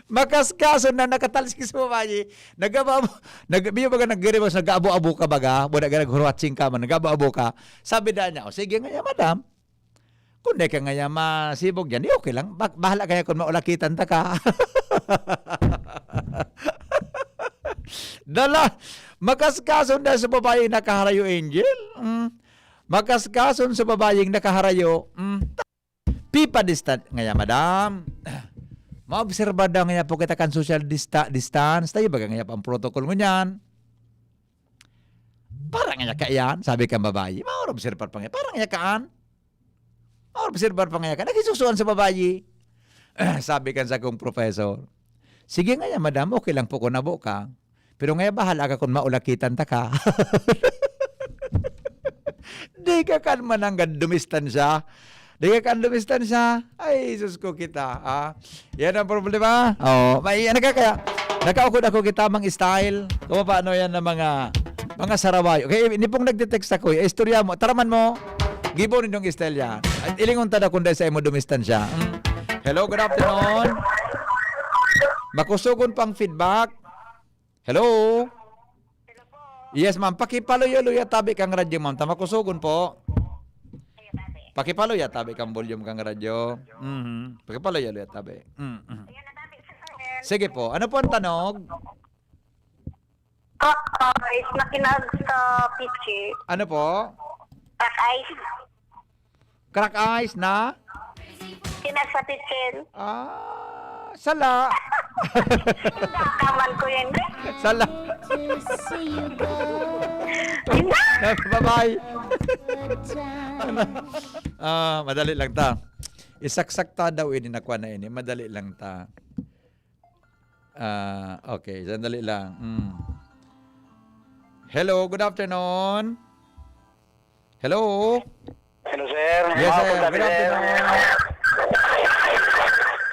Makaskason na nakatalsik sa babayi, nagaba-, nag-, biyo baga naggirimos, nag-aabo-abo ka baga, wala ka naghuruhatsing ka man, nag-aabo-abo ka. Sabi da niya, "O sige ngaya, madam. Kung dai ka ngaya masibog diyan, di okay lang. Ba-, bahala kaya kung maulakitan ta ka." Dala, makaskason na sa babayeng nakaharayo, Angel. Mm. Makaskason sa babayeng nakaharayo. Mm. Pipa distan-, ngaya, madam. Maobserba daw ngaya po kita kan social dista-, distance. Tayo baga ngaya pa ang protocol ngunyan. "Para ngaya ka iyan?" sabi kan babayi. Maobserba pa ngaya. "Para ngaya kaan?" Maobserbar pa ngaya ka, nagisusuan sa babayi. Sabi kan sakong professor, "Sige ngaya, madam, okay lang po kung nabo ka. Pero ngaya bahala ka kung maulakitan ta ka." Di ka kan mananggad dumistansya. Di ka kan dumistansya. Ay, Jesus ko kita, ha? Yan ang problema. Oh, may, ano ka kaya? Nakaukod ako kita, mang style. Kung paano yan ng mga, mga saraway. Okay, hindi pong nagte-text ako, eh. Istorya mo. Taraman mo. Gibo nindong style yan. At ilingon ta na kung dahil sa imo dumistansya. Mm. Hello, good afternoon. Makusugon pang feedback. Hello? Yes, ma'am. Pakipaluya-luya tabi kang radyo, ma'am. Ta makusugon po. Pakipaluya tabi kang volume kang radyo. Mhm. Pakipaluya-luya tabi. Mm, mm. Sige po. Ano po ang tanog? Crack ice na kinag sa pitsi. Ano po? Crack ice. Crack ice na? Kinag sa pitsin. Ah, sala. Kaman ko yun. Sala. Bye-bye. Ah, madali lang ta. Isaksak ta daw ini, nakuha na ini. Madali lang ta. Ah, okay. Sandali lang. Mm. Hello, good afternoon. Hello? Hello, sir. Yes, sir. Maupod kami, Good sir. Afternoon.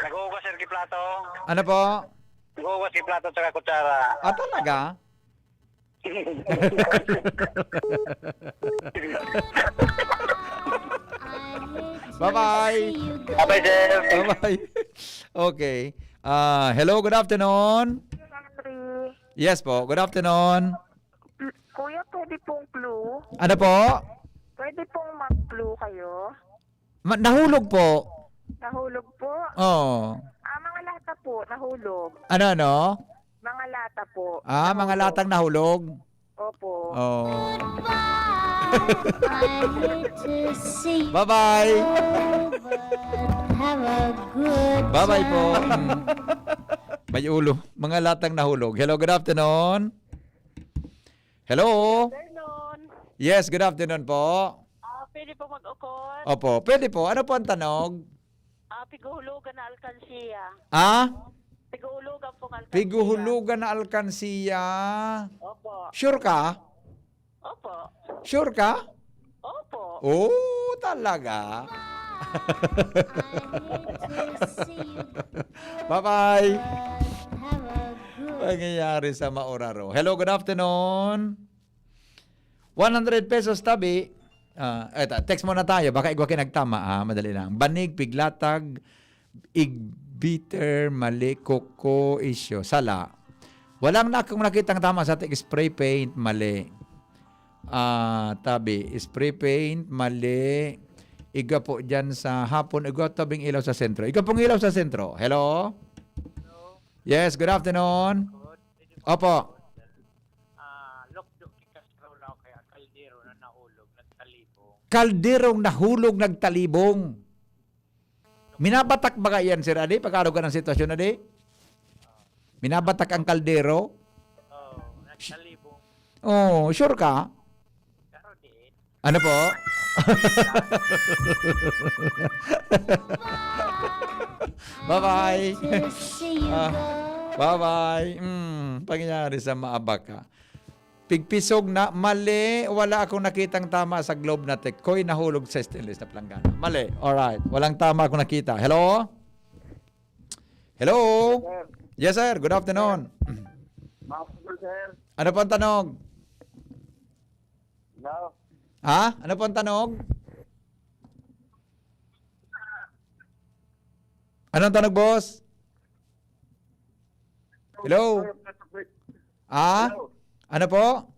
Naghuhugas, sir, ki plato. Ano po? Naghuhugas ki plato tsaka kutsara. Ah, talaga? Bye-bye. Bye-bye, sir. Bye-bye. Okay. Ah, hello, good afternoon. Henry. Yes po, good afternoon. Kuya, pwede pong clue? Ano po? Pwede pong mag-clue kayo? Ma-, nahulog po. Nahulog po? Oo. Ah, mga lata po, nahulog. Ano, ano? Mga lata po. Ah, mga Nahulog. latang nahulog? Opo. Oh. I hate to see you Bye-bye. go, but have a good Bye-bye po. time. Mm. May ulo. Mga latang nahulog. Hello, good afternoon. Hello? Afternoon. Yes, good afternoon po. Ah, pwede po mag-ukol? Opo, pwede po. Ano po ang tanog? Ah, pighuhulugan na alkansiya. Ah? Pighuhulugan pong alkansiya. Pighuhulugan na alkansiya. Opo. Sure ka? Opo. Sure ka? Opo. Oh, talaga? Bye-bye. Pangyayari sa maoraro. Hello, good afternoon. One hundred pesos tabi. Ah, eto, text muna tayo. Baka igwa kinagtama, ah. Madali lang. Banig, piglatag, igbiter, mali, koko, isyo, sala. Walang na akong nakitang tama sa ating spray paint, mali. Ah, tabi, spray paint, mali. Igwa po dyan sa hapon, igwa tabing ilaw sa sentro. Igwa pong ilaw sa sentro. Hello? Hello? Yes, good afternoon. Opo. Ah, lokdo ki kasrola o kaya kaldero na nahulog, nagtalibong. Kalderong nahulog, nagtalibong. Minabatak ba yan, Sir Adi? Pag-arog ka ng sitwasyon, Adi? Minabatak ang kaldero? Oo, nagtalibong. Oh, sure ka? Pero diin. Ano po? Bye-bye. Ah, bye-bye. Mm, pangyayari sa maabak ka. Pigpisog na, mali. Wala akong nakitang tama sa globe na tech. Koy nahulog sa stainless na planggana. Mali. Alright. Walang tama akong nakita. Hello? Hello? Sir. Yes, sir. Good afternoon. Mapagod, sir. Ano po ang tanog? Hello? Ha? Ano po ang tanog? Anong tanog, boss? Hello? Ah? Ano po?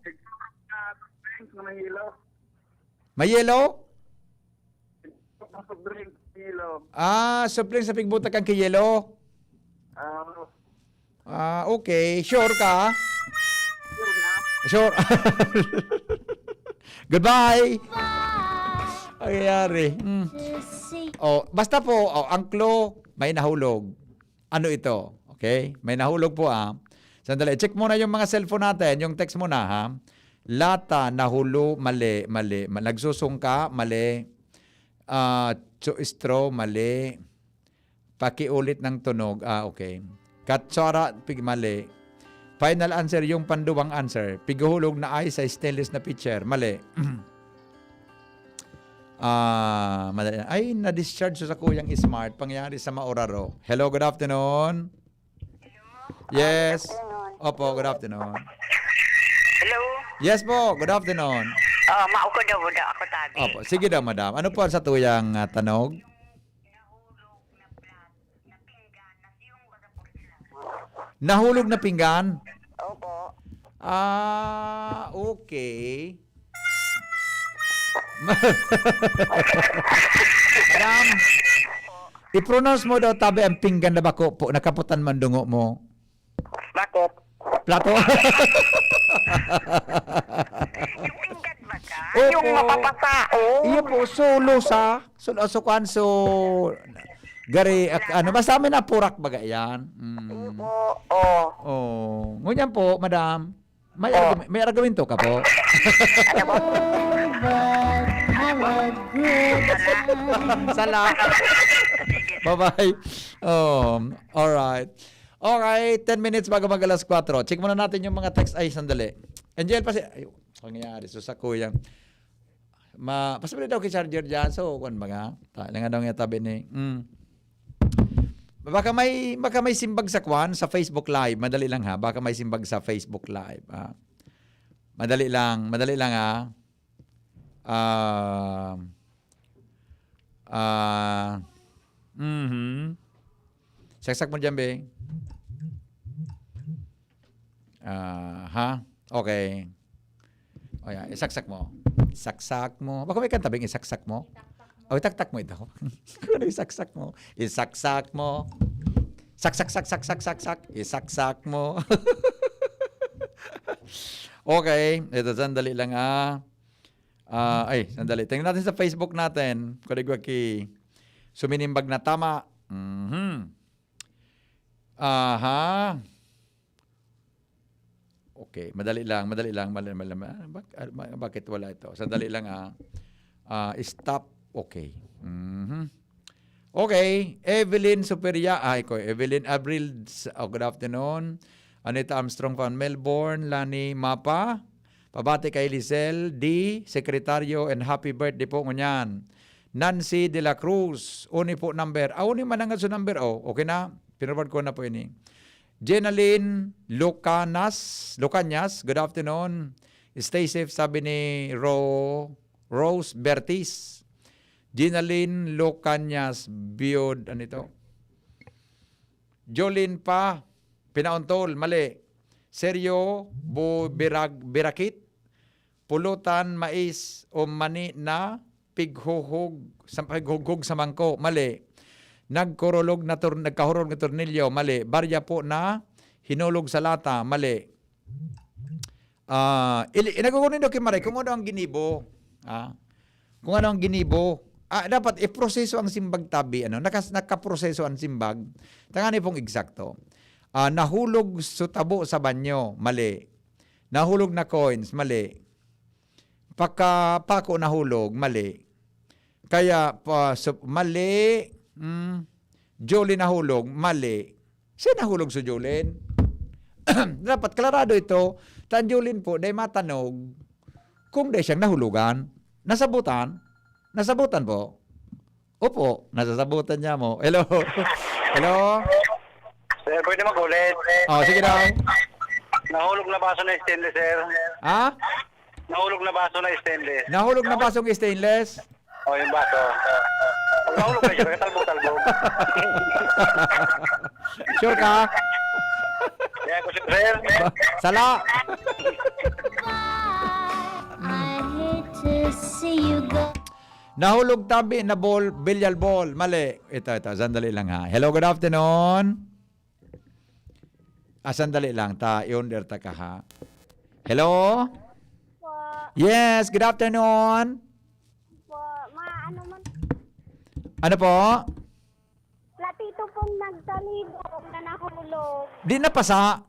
May yellow? Ah, soft drink sa pigbutak ang kiyelo. Ah, okay. Sure ka? Sure. Goodbye. Ang nangyari. Mm. Oh, basta po, oh, ang clue, may nahulog. Ano ito? Okay? May nahulog po, ah. Sandali, check muna yung mga cellphone natin, yung text muna, ha? Lata, nahulo, mali, mali. Ma-, nagsusungka, mali. Ah, chu-, straw, mali. Pakiulit ng tunog, ah, okay. Katsara, pig-, mali. Final answer, yung panduwang answer. Pighuhulog na ay sa stainless na pitcher. Mali. Ah, madali na. Ay, na-discharge sa kuyang smart. Pangyayari sa Mauraro. Hello, good afternoon. Yes. Good afternoon. Opo, good afternoon. Hello? Yes po, good afternoon. Oh, mao ko daw, daw ako tabi. Opo, sige daw, madam. Ano po ang satuyang, ah, tanog? Nahulog na pinggan? Opo. Ah, okay. Madam, i-pronounce mo daw tabi ang pinggan na bako po, nakaputan man dungo mo. Bakit? Plato. Yung pinggan ba ka? Opo. Yung mapapasa, oh. Iyo po, solo sa, solo, so, kwan, so, gari, ak-, ano, basta may napurak baga yan. Mm. Oo, oo. Oh. Ngunyan po, madam, may Oh. argumen-, may argumento ka po? Ano po? Sala. Bye-bye. Um, all right. Okay, ten minutes bago mag alas kwatro. Check muna natin yung mga text. Ay, sandali. Angel, pasi-, ay, nangyayari. So, sa kuya. Ma-, pasabili daw kay charger dyan. So, kwan mga. Ta-, nga daw nga tabi ni. Mm. Baka may, baka may simbag sa kwan, sa Facebook Live. Madali lang ha. Baka may simbag sa Facebook Live. Ah. Madali lang. Madali lang ha. Ah, ah, mhm. Saksak mo dyan, be. Ah, ha? Okay. O yan, isaksak mo. Isaksak mo. Baka may kanta bang isaksak mo? O, itaktak mo ito. Ano isaksak mo? Isaksak mo. Saksak, saksak, saksak, saksak. Isaksak mo. Okay. Ito, sandali lang, ah. Ah, ay, sandali. Tingnan natin sa Facebook natin. Kung igwa ki suminimbag na tama. Mhm. Aha. Okay, madali lang, madali lang, madali, madali, ah, bak-, ah, ma-, bakit wala ito? Sandali lang, ah. Ah, stop. Okay. Mhm. Okay, Evelyn Superia, ay ko, Evelyn Abril, s-, oh, good afternoon. Anita Armstrong from Melbourne, Lani Mapa. Pabati kay Lisel D, Sekretaryo, and happy birthday po ngunyan. Nancy de la Cruz, uni po number. Ah, uni manangad sa number, oh. Okay na, pinurward ko na po ini. Jenaline Lucanas, Lucanyas, good afternoon. Stay safe, sabi ni Ro-, Rose Bertis. Jenaline Lucanyas, Biod, ano ito? Jolin pa, Pinaontol, mali. Seryo, bu-, birag-, birakit, pulutan, mais, o mani na pighuhog, sa, pighughog sa mangko, mali. Nagkurulog na tor-, nagkahurulog na tornilyo, mali. Barya po na hinulog sa lata, mali. Ah, ili-, inagogo nindo ki Maray kung ano ang ginibo. Ah, kung ano ang ginibo. Ah, dapat iproseso ang simbag tabi, ano? Nakas-, nakaproseso ang simbag. Tangani pong eksakto. Ah, nahulog sutabo sa banyo, mali. Nahulog na coins, mali. Paka-, pako nahulog, mali. Kaya, pa, sup-, mali. Hmm. Jolin nahulog, mali. Siya nahulog si Jolin. Dapat klarado ito. Ta an Jolin po, dai matanog kung dai siyang nahulugan. Nasabutan? Nasabutan po? Opo, nasasabutan niya mo. Hello? Hello? Sir, pwede mag-ulit. Oh, sige daw. Nahulog na baso na stainless, sir. Ha? Nahulog na baso na stainless. Nahulog na basong stainless? O, yung baso. Pag nahulog na siya, nagkatalbog-talbog. Sure ka? Kaya ko, sir, sir. Sala. I hate to see you go. Nahulog tabi na ball, billiard ball. Mali. Ito, ito. Sandali lang ha. Hello, good afternoon. Ah, sandali lang. Ta, i-under ta ka ha. Hello? Po, Yes, good afternoon. po, ma, ano man, Ano po? platito pong nagtalibong na nahulog. Di napasa.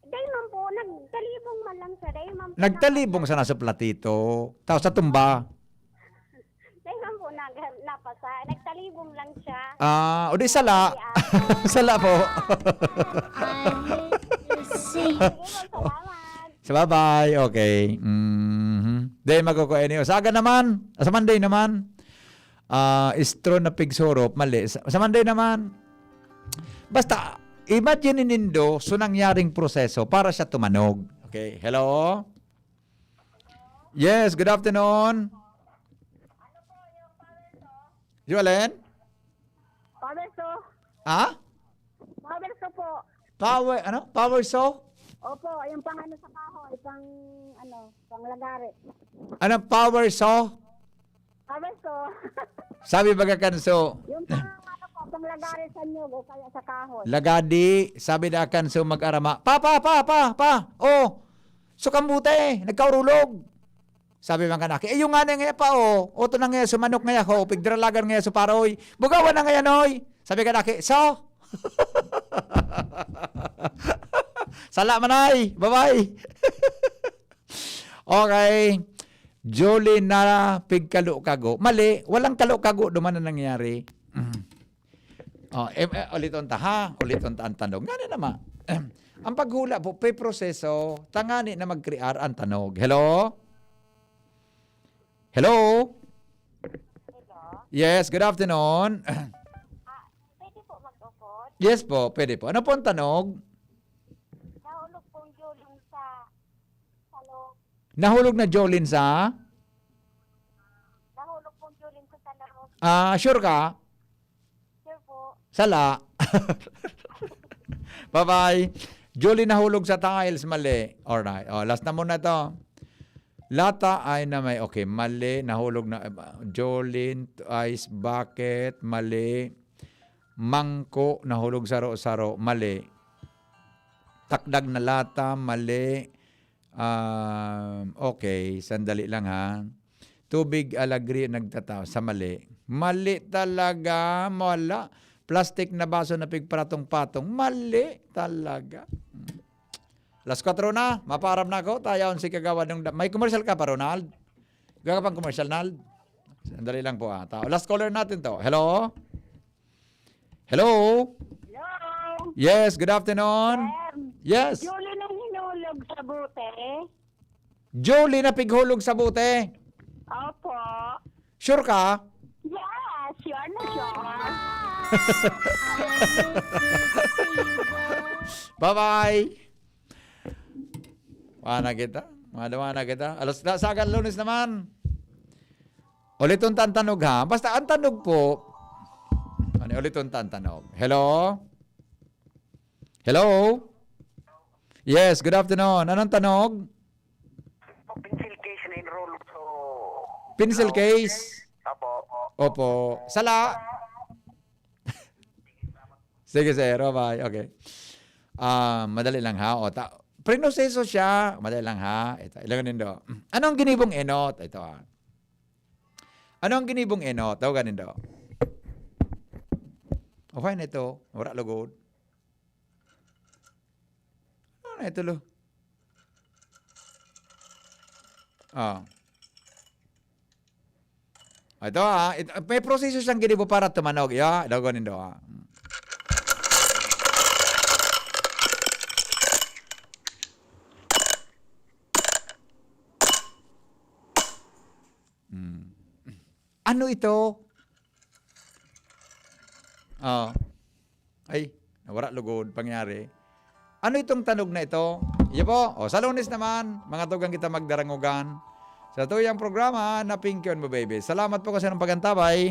Dai man po, nagtalibong man lang siya. Dai man po Nagtalibong sana sa platito. Tapos sa tumba. Dai man po nag, napasa. Nagtalibong lang siya. Ah, o di sala. Sala po. I hate to see you. Sige po, salamat. So, bye-bye. Okay. Mhm. Dai magkukuha ini. Sa aga naman. Sa Monday naman. Ah, istro na pigsurop. Mali. Sa, sa Monday naman. Basta, imagine nindo, so nangyaring proseso para siya tumanog. Okay. Hello? Yes, good afternoon. Yung alin? Power saw. Ha? Power saw po. Power, ano? Power saw? Opo, yung pang ano sa kahoy, pang ano, pang lagari. Ano? Power saw? Power saw. Sabi baga kanso, Yung pang ano po, pang lagari sa nyog o kaya sa kahoy. lagadi, sabi da kanso mag-arama, pa, pa, pa, pa, pa, oh, so kambuta eh, nagkaurulog. Sabi man kanaki, eh, yung nga na nga pa, oh, oto na nga sumanok nga ako, pigdralagan nga sa paroy, bugawan na nga yan, oy. Sabi kanaki, so? Sala man ay, bye-bye. Okay. Jolin na pigkalo-kago. Mali, walang kalo-kago duman na nangyari. Mm. Oh, em, eh, uliton ta ha, uliton ta ang tanog. Ngani naman, ang paghula po, pe proseso, tangani na mag-create ang tanog. Hello? Hello? Hello? Yes, good afternoon. Pwede po mag-upod? Yes po, pwede po. Ano po ang tanog? Nahulog pong Jolin sa salog. Nahulog na Jolin sa? Nahulog pong Jolin sa salog. Ah, sure ka? Sure po. Sala. Bye-bye. Jolin nahulog sa tiles, mali. Alright. Oh, last na muna to. Lata ay na may, okay, mali. Nahulog na, Jolin, ice bucket, mali. Mangko, nahulog saro-saro, mali. Takdag na lata, mali. Um, okay, sandali lang ha. Tubig alagri nagtataw sa mali. Mali talaga, wala. Plastic na baso na pigpratong-patong. Mali talaga. Alas kwatro na, mapaaram na ako. Tayaon si Kagawad ng da- May commercial ka pa, Ronald? Gaga pang commercial, Nald? Sandali lang po ata. Last caller natin to. Hello? Hello? Hello? Yes, good afternoon. Sir, Yes. Jolin ang hinulog sa bote. Jolin na pighulog sa bote. Opo. Sure ka? Yes, you are not sure. Bye-bye. Wala na kita. Wala na kita. Alas na, sagan Lunes naman. Uliton ta ang tanog, ha? Basta ang tanog po. Ano, uliton ta ang tanog. Hello? Hello? Yes, good afternoon. Anong tanog? Pencil case na enroll sa... Pencil case? Apo. Opo. Sala? Sige, sir. Bye-bye. Okay. Ah, madali lang ha. O, ta- prinoseso siya. Madali lang ha. Ito, ilang nindo. Anong ginibong enot? Ito ha. Anong ginibong enot? Tawagan nindo. O, fine ito. Wala lugod. Ano na ito, lo? Ah. Ito, ah. Ito, may proseso siyang ginibo para tumanog. Ya, dagon nindo, ah. Hmm. Ano ito? Ah. Ay, nawara lugod, pangyari. Ano itong tanog na ito? Iya po, o, sa Lunes naman, mga tugang kita magdarangugan. Sa tuyang programa na Pinky on Mo Baby. Salamat po kasi ng pagantabay.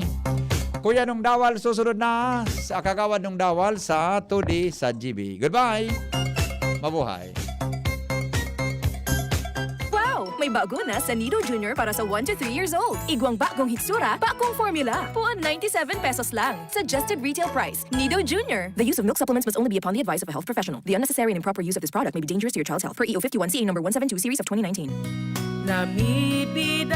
Kuya Nung Dawal, susunod na sa Kagawad Nung Dawal sa two D sa G B. Goodbye! Mabuhay! Wow! May bago na sa Nido Junior para sa one to three years old. Igwang bagong hitsura, bagong formula. Puon ninety-seven pesos lang. Suggested retail price. Nido Junior. The use of milk supplements must only be upon the advice of a health professional. The unnecessary and improper use of this product may be dangerous to your child's health. Per E O fifty-one C A number one seven two series of twenty nineteen. Namipid